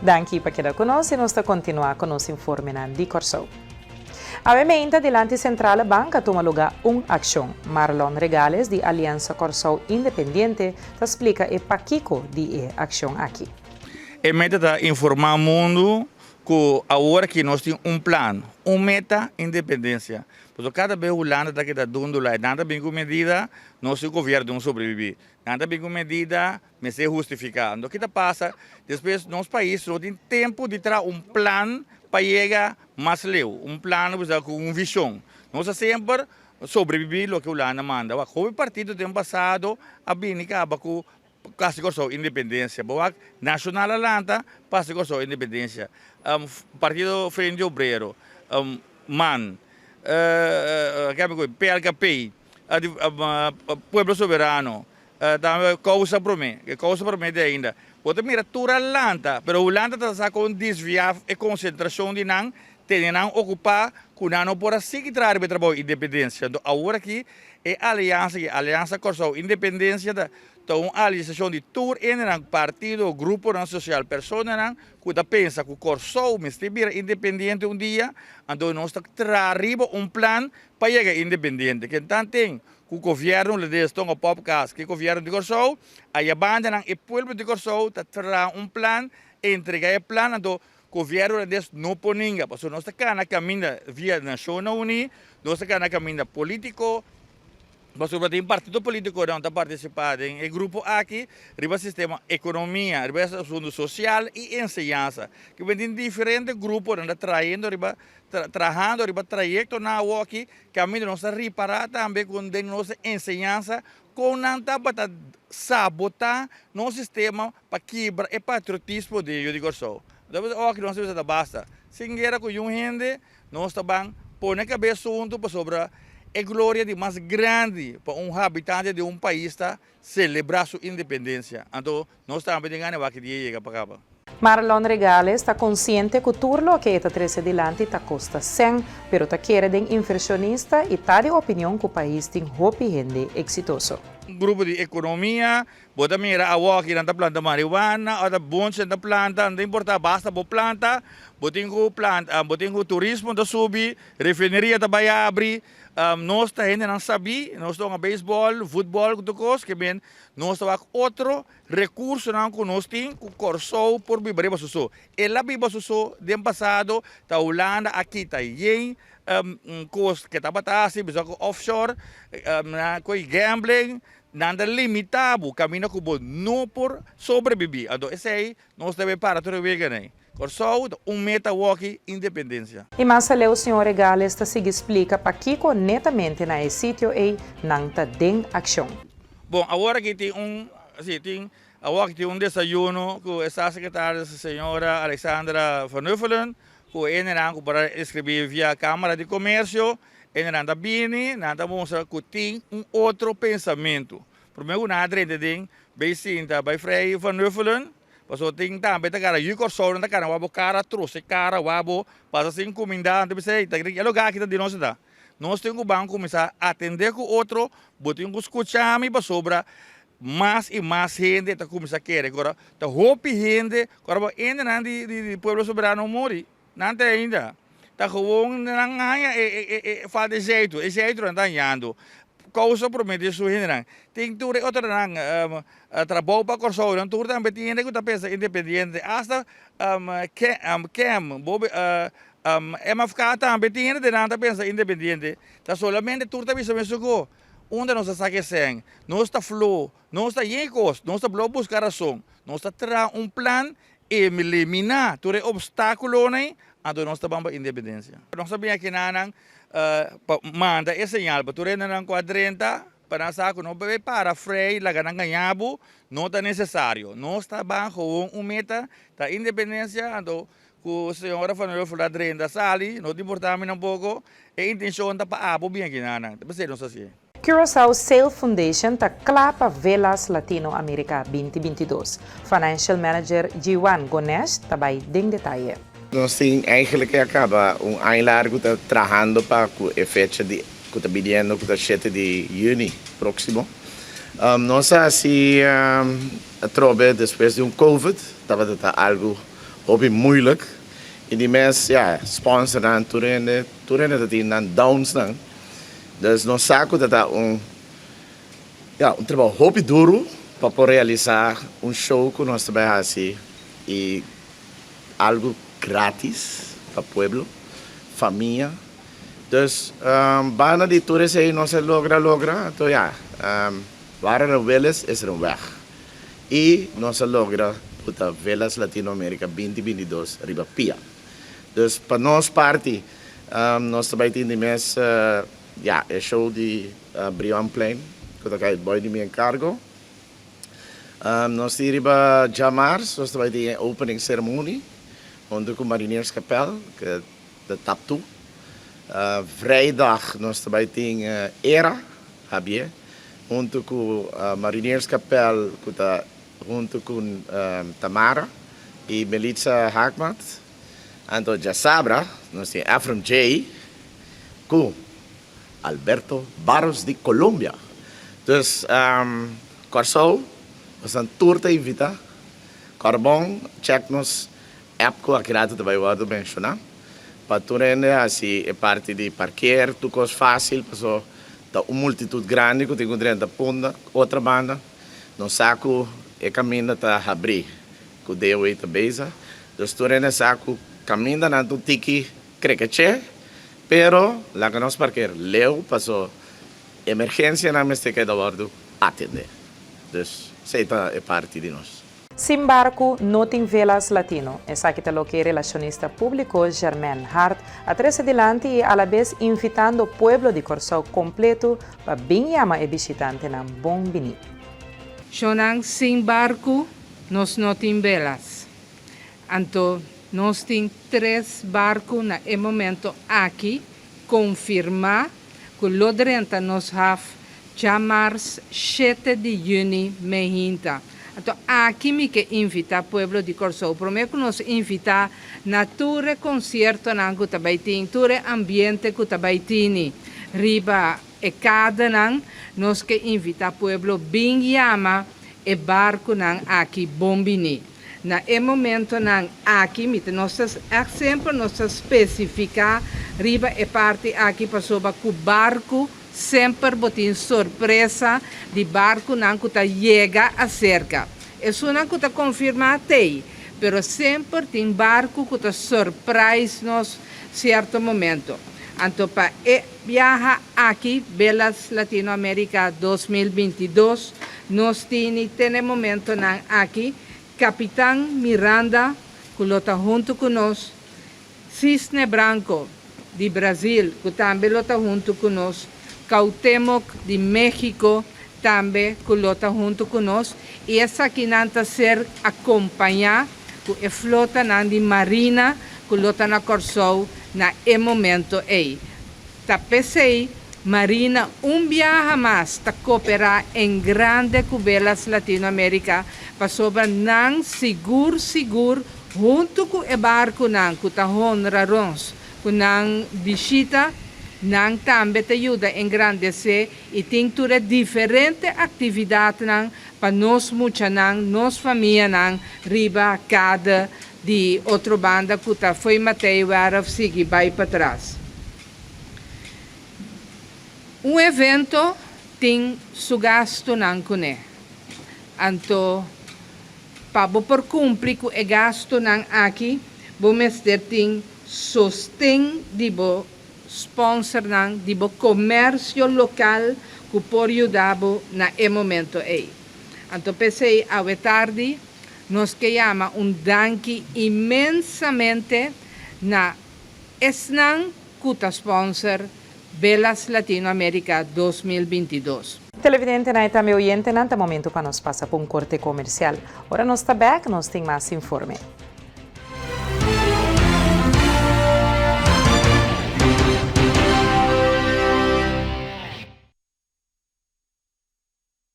Danki pa keda ku nos i nos ta kontinuá ku nos informenan di Kòrsou. Awe meinta dilanti Sentrale Bank a tuma lugá un akshon. Marlon Regales di Aliansa Kòrsou Independiente ta splika e pakiko di e akshon aki. E meta ta informá mundu ku awor aki nos tin un plan, un meta, independensia. Pasobra kada bes Hulanda ta keda dundula i nan ta bin ku medida, nos tin gobièrnu tin ku sobrebibí. Nan ta bin ku medida, mester hustifiká. Anto ki ta pasa? Despues nos pais no tin tempu di traha un plan pa yega mas leu, un plan ku un vishon. Nos ta semper sobrebibí loke Hulanda manda. Wak, hopi partido den pasado a bini kaba ku Kasi Kòrsou independensia. Bo wak Nashonal a lanta pa hasi Kòrsou independensia. Partido Frente Obrero, man, PLKP, Pueblo Soberano, tambe Kousa Promé, e Kousa Promé te ainda. Bo ta mira tur a lanta, pero Hulanda ta sa kon desviá e konsentrashon di nan, tene nan okupá ku nan no por a sigui traha riba e trabou independensia. Anto awor aki E aliansa aki, Aliansa Kòrsou Independensia, ta ta un aliasashon di tur hendenan, partido, gruponan sosial, personanan ku ta pensa ku Kòrsou mester bira independiente un dia, anto nos ta traha riba un plan pa yega independiente. Kentan ten ku gobièrnu hulandes tonga pòpkas ku e gobièrnu di Kòrsou, aya bandanan e pueblo di Kòrsou ta traha un plan, entrega e plan, anto Gobièrnu hulandes no por ninga, pasobra nos ta kana kaminda via Nashonnan Uní, nos ta kana kaminda polítiko, pasobra tin partido polítikonan ta partisipá den e grupo aki riba sistema ekonomia, riba e asuntu sosial i enseñansa. Kiben tin diferente gruponan ta trayendo riba, trahando riba trayektonan awoki, kaminda nos ta ripará tambe ku den nos enseñansa kon nan tabata sabotá nos sistema Pa kibra e patriotismo di yu di Kòrsou. Anto bisa oki nos ta bisa ta basta. Sin guera ku yun hende nos ta ban pone kabes huntu pasobra e gloria di mas grandi pa un habitante di un pais ta selebrá su independensia. Anto nos tambe tin gana wak e dia yega pa kaba. Marlon Regales ta konsiente ku tur loke e ta trese dilanti ta kosta sèn, pero ta kere den invershonista i ta di opinion ku pais tin hopi hende eksitoso. Un grupo di ekonomia Bo ta mira awoki nan ta planta marihuana o ta bonchi nan ta planta, no ta importa basta bo planta, bo tin ku planta, bo tin ku turismo ta subi, refineria ta bai abri, nos ta hendenan sabí, nos ta hunga beisbòl, futbòl ku tur kos, ke men nos ta wak otro rekursonan ku nos tin ku Kòrsou por biba riba su so. El a biba su so den pasado, ta Hulanda a kita yen kos ke tabata hasi, bisa ku offshore, ku gambling, Nan ta limitá bo kaminda ku bo no por sobrebibí. Anto esei nos debe para tur e weganan. Kòrsou ta un meta wòki independensia. I mas aleu señor Regales ta sigui splika pakiko netamente na e sitio ei nan ta den akshon. Bon, awor aki tin un, si, tin, awor aki tin un desayuno ku e staatssecretaris señora Alexandra van Huffelen ku e hendenan ku por a eskribí via Kámara di Komersio. E nan ta bini, nan ta mustra ku tin un otro pensamentu. Promé ku nan a drenta den, bay sinta, bay Vrij van Huffelen, pasobra tin tambe ta gara yu Kòrsou, nan ta kana wak bo kara, trose kara wak bo, pasa sin kuminda, nan ta bisa, ey, ta e lugá aki ta di nos ta. Nos tin ku ban kuminsá atendé ku otro, bo tin ku skucha mi pasobra mas i mas hende ta kuminsá kere. Kora ta hopi hende, kora bo hendenan di Pueblo Soberano muri. Nan ta ainda ta gewoon nan haña e e e falta e zeitu, e zeitu nan ta hañando. Kousa promé di su hendenan. Tin tur e otronan trabou pa Kòrsou, nan tur tambe tin hende ku ta pensa independiente. Asta KEM, MFK tambe tin hende den nan ta pensa independiente. Ta solamente tur ta bisa mesun ku unda nos ta saka e sèn, nos ta flo, nos ta yen kos, nos ta blo buska rason, nos ta traha un plan Eliminá tur e obstákulonan, anto nos ta ban pa independensia. Nos a bin aki nanan pa manda e señal pa tur hendenan ku a drenta, pa nan sa ku no bai para frei laga nan gaña bo, no ta nesesario. Nos ta ban gewoon un meta, ta independensia, anto ku señora Van Heuvel a drenta sali, no ta importá mi tampoko, e intenshon ta pa abo bin aki nanan, ta p'esei nos ta hasié. Curaçao Sail Foundation ta kla pa Velas Latino America 2022. Financial Manager Jiwan Gonesh ta bai den detaye. Nos tin eigenlijk a kaba un aña largu ta trahando pa ku e fecha di ku ta biniendo ku ta shete di yüni próksimo. Nos a hasi atrobe despues di un covid tabata ta algu. Hopi moeilijk. I di mes, ya, sponsornan, tur hende, tur hende ta tin nan downsnan. Dus nos sa ku ta ta un, ya, un trabou hopi duru pa por realisá un show ku nos ta bai hasi i algu gratis pa pueblo, famia. Dus, banda di tur esei nos a logra logra, anto ya, waar er een wil is, is er een weg. I nos a logra puta Velas Latinoamerica binti 22 riba pia. Dus pa nos parti nos ta bai tin di mes ya e show di Brionplein ku ta kai boi di mi enkargo. Nos tin riba djamars nos ta bai tin e opening ceremony huntu ku Marinierskapel ku ta tap tu. Vrijdag nos ta bai tin Era Javier huntu ku Marinierskapel ku ta huntu ku Tamara i Melitza Haakmat. Anto djasabra nos tin Ephraim Jay ku Alberto Barros di Colombia. Dus Kòrsou boso tur ta invitá. Kòrbon check nos app ku aki rato ta bai wòrdu menshoná pa tur hende hasi e parti di parkeer tur kos fásil paso ta un multitut grandi ku tin ku drenta punda otra banda. Nos sa ku e kaminda ta habrí ku DOE ta beza dus tur hende sa ku kamindanan ta un tiki krekeché pero laga nos parkeer leu paso emergensianan mester keda wòrdu atendé dus esei ta e parti di nos. Sin barku no tin Velas Latino. Esaki ta loke relashonista públiko Germaine Hart a trese dilanti i alabes invitando pueblo di Kòrsou kompletu pa bin yama e bishitantenan bon biní. Shonnan sin barku nos no tin velas. Anto nos tin tres barku na e momento aki konfirmá ku lo drenta nos haf djamars shete di yüni meinta. Anto aki mi ke invitá pueblo di Kòrsou, promé ku nos invitá na tur e konsiertonan ku ta bai tin, tur e ambiente ku ta bai tini riba e kadenan, nos ke invitá pueblo bin yama e barkunan aki bon biní. Na e momentonan aki mi ta nos ta ègt semper nos ta spesifiká riba e parti aki pasobra ku barku semper bo tin sorpresa di barkunan ku ta yega aserka. Esunnan ku ta konfirmá t'ei, pero semper tin barku ku ta surprise nos sierto momento. Anto pa e biaha aki Velas Latinoamerica 2022 nos tini te na e momentonan aki Capitan Miranda cu lo ta hunto cu nos, Cisne Branco di Brazil cu tambe lo ta hunto cu nos, Cuauhtemoc di Mexico tambe cu lo ta hunto cu nos y esakinan ta ser acompaña cu e flotanan di Marina cu lo ta na Corsou na e momento ey. Ta p'esey Marina un biaha mas ta cooperá en grande cu Velas Latinoamerica pasobra nan sigur sigur hunto cu e barconan cu ta honra rons cu nan bishita nan tambe ta yuda engrandece y tin tur e diferente actividadnan pa nos muchanan, nos famianan riba kade di otro banda cu ta fo'i Matei Werf sigui bay patras. Un evento tin su gastunan kuné. Anto pa bo por kumpli ku e gastunan aki bo mester tin sosten di bo sponsornan, di bo komersio lokal ku por yuda bo na e momento ei. Anto p'esei awe tardi nos ke yama un danki inmensamente na esnan ku ta sponsor Velas Latinoamerica 2022. Televidentenan i tambe oyentenan, ta momento pa nos pasa pa un korte komersial. Ora nos ta bèk, nos tin mas informe.